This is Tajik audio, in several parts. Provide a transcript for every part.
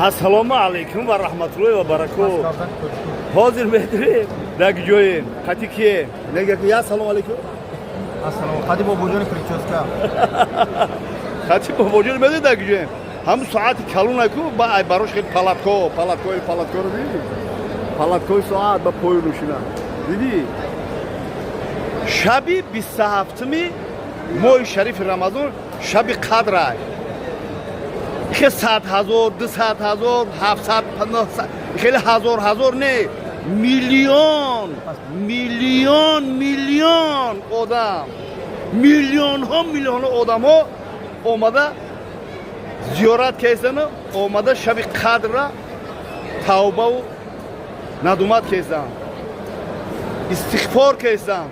Ассалому алайкум ва раҳматуллоҳи ва баракот. Ҳозир медурем, дар ҷоем, қати кие? Нега ки я салом алайкум. Ассалому, қади бобоҷони прическа. Қати бобоҷон медури, дар ҷоем. Ҳамун соати калона ку, ба ай барош хел палатко, палаткои, палаткоро дидӣ? Палаткои соат ба пои нушина. Дидӣ? Шаби 27-ми моҳи шарифи Рамазон, шаби қадрай. Хе 100 000, 200 000, 700, хеле ҳазор ҳазор не, миллион миллион миллион одам, миллионҳо миллионҳо одамҳо омада зиёрат кесану омада шаби қадрра тавбаву надумат кесанд, истиғфор кесанд,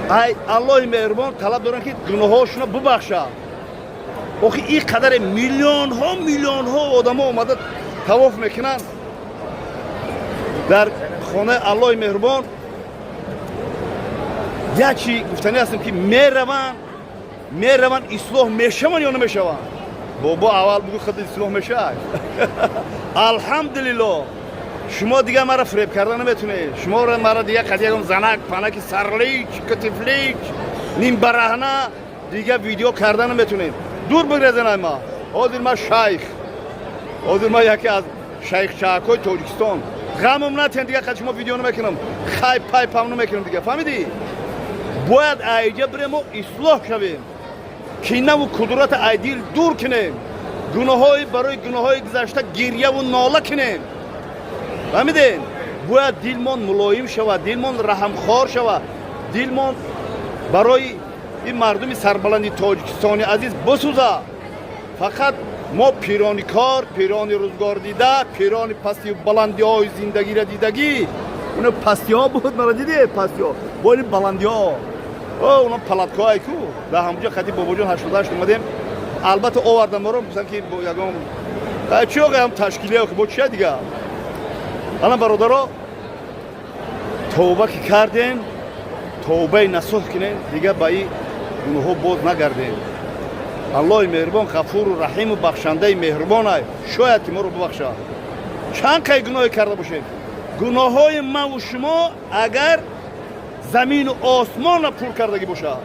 ай Аллоҳи меҳрубон талаб доранд, ки гуноҳҳошуна бубахшад. Охи, ин қадаре миллионҳо миллионҳо одамо омада тавоф мекунанд дар хонаи Аллоҳи меҳрубон. Як чи гуфтанӣ ҳастем, ки мераванд, мераванд, ислоҳ мешаванд ё намешаванд? Бобо, аввал бугӯ, худ ислоҳ мешавад. Алҳамдулилло, шумо дигар маро фиреб карда наметунед. Шуморо мара дигар қад ягон занак панаки сарлич, кутифлич, нимбараҳна дигар видео карда наметунед. Дур бигрезенай ма. Ҳозир ма шайх, ҳозир ма яке аз шайхчаакҳои Тоҷикистон. Ғамм натен, дигар қад шумо видео намекунам, хай пай пам намекунам дигар. Фаҳмидӣ? Бояд айҷа бирему ислоҳ шавем, кинаву кудурата ай дил дур кунем, гуноҳҳои барои гуноҳҳои гузашта гирьяву нола кунем. Фаҳмидем? Бояд дилмон мулоим шавад, дилмон раҳмхор шавад, дилмон барои ин мардуми сарбаланди Тоҷикистони азиз бисӯзад. Фақат мо пирони кор, пирони рӯзгор дида, пирони пастию баландиҳои зиндагиро дидагӣ. Уна пастиҳо буд, мара диди, пастиҳо бо ин баландиҳо. О, уна палаткоай ку, дар ҳамуҷа хати бобоҷон 88 омадем. Албатта, овардам моро, гуфтам, ки ягон чӣ оғаям ташкилия бо чия дига. Ана, бародаро, тавба ки кардем, тавбаи насӯҳ кунем, дигар ба ин гуноҳҳо боз нагардем. Аллоҳи меҳрубон ғафуру раҳиму бахшандаи меҳрубонай, шояд ки моро бубахшад. Чанд қай гуноҳе карда бошем, гуноҳҳои маву шумо агар замину осмонро пур кардагӣ бошад,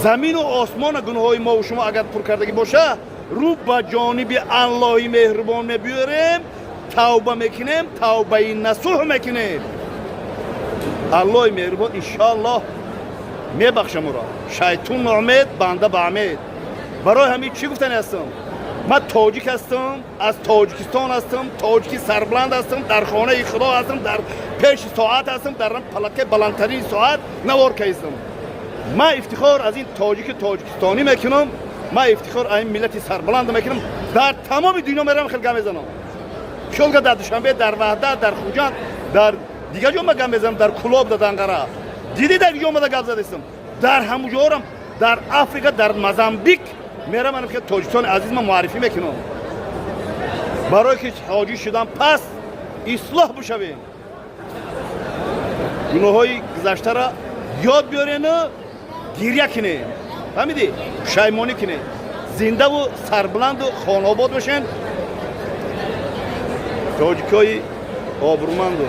замину осмона гуноҳҳои мову шумо агар пур кардагӣ бошад, рӯ ба ҷониби Аллоҳи меҳрубон мебиёрем, тавба мекунем, тавбаи насӯҳ мекунем, Аллоҳи меҳрубон иншоаллоҳ мебахша моро. Шайтун ноумед, банда ба умед. Барои ҳамин чӣ гуфтани ҳастам? Ман тоҷик ҳастам, аз Тоҷикистон ҳастам, тоҷики сарбаланд ҳастам, дар хонаи Худо ҳастам, дар пеши соат ҳастам, дар палаткаи баландтарини соат навор кайстам. Ман ифтихор аз ин тоҷики тоҷикистонӣ мекунам, ман ифтихор аз ин миллати сарбаланд мекунам. Дар тамоми дунё мерам, хел гап мезанам. Шолга дар Душанбе, дар Ваҳдат, дар Хуҷанд, дар дигар ҷо ма гап мезанам, дар Кулоб, дар Данғара. Дидӣ, дар ҷо омада гап задастам, дар ҳамуҷоорам, дар Африка, дар Мозамбик мерам, манам ки Тоҷикистони азиз ма муаррифӣ мекунам. Барое ки ҳоҷӣ шудан пас ислоҳ бишавем, гуноҳҳои гузаштара ёд биёрену гирья кунем, фаҳмидӣ, пушаймонӣ кунем. Зиндаву сарбуланду хонаобод бошен, тоҷикои обрӯманду.